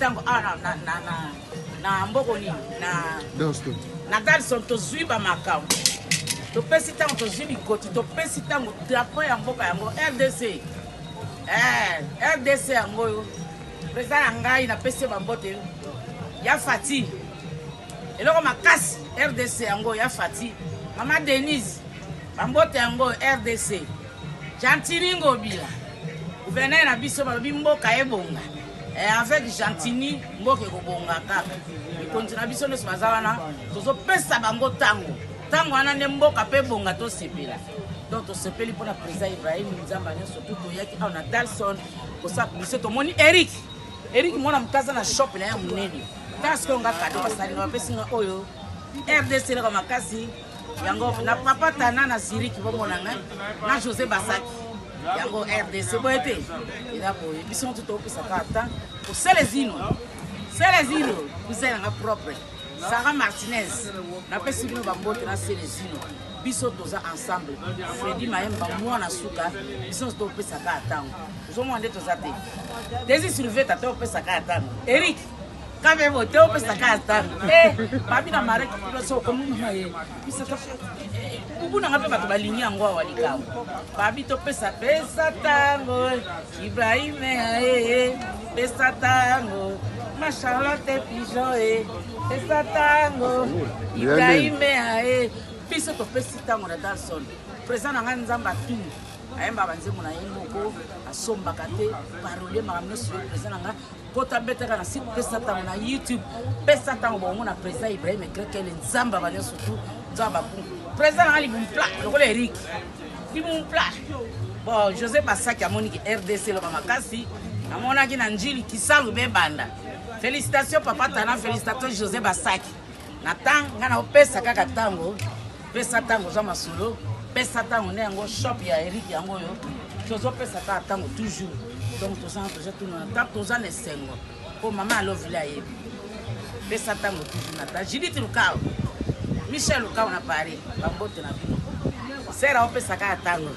ntango awa na, na, na, na, na mboko nini na na Dalson, tozwi bamakambo, topesi ntango, tozwi bikoti, topesi ntango drapeau ya mboka yango RDC. Eh, RDC yango oyo président na ngai, napesi ye bambote ya Fati, eloko makasi. RDC yango ya Fati, mama Denise, bambote yango RDC. Gentiny Ngobila, gouverneur na biso, balobi mboka ebonga. Eh, avec Gentiny mboka ekobonga kaka. Mikonzi na biso nyonso baza wana, tozopesa bango ntango, ntango wana nde mboka mpe ebonga, tosepela. Donc tosepeli mpona président Ibrahim Nzamba nyonso tu. Toyaki awa na Dalson kosala biso, tomoni Eric, Eric mwana moto aza na shop na ye monene. Tala sikoyo nga cadeau basalinga, bapesi nga oyo RDC eloko makasi yango na papa Tana na Zurich, bomona ngai na José Basaki yango RDC boye te, eza boye. Biso motu topesaka ata koselezino, Selezino cousin nanga propre, Sarah Martinez, napesi bino bambote na Selezino. Biso toza ensemble. Fredi Mayemba mwana suka, biso nyonso topesaka ntango. Ozomona nde toza te Desi Surveta, topesaka ntango. Eric Kabebo, te opesaka ntango. Babi na Marek so okomi mama ye biso bubu nanga mpe bato balingi yango awa likambo. Babi topesa, pesa ntango Ibrahim aye, pesa ntango ma Charlotte Pigeon e, pesa ntango Ibrahim aye. Biso topesi ntango na Dalson, président na ngai Nzambe atuni, ayemba banzembo na ye moko, asombaka te, parolier, makambo nyonso ye président na ngai. Kota betaka na site Pesa Ntango na YouTube, Pesa Ntango, bomona président Ibrahim Ekrekele, Nzambe aba nyonso tu, Nzambe bakungu, président nanga libumu plat lokola Erik, libumu plat. Bon, José Basaki amoniki RDC eloba makasi, amonaki na Njili Kisalu bebanda. Félicitation papa Tana, félicitation José Basaki na ntango ngai naopesa kaka ntango. Pesa ntango, ozwa masolo, pesa ntango nde yango shop ya Erik yango oyo tozopesa kaka ntango toujours. Donc toza toza tuna ntango, toza na esengo mpo mama alovile ayebi. Pesa ntango toujours na ta Judith Lukao, Michel Lukao na Paris, bambote na bino. Sera opesa kaka ntango.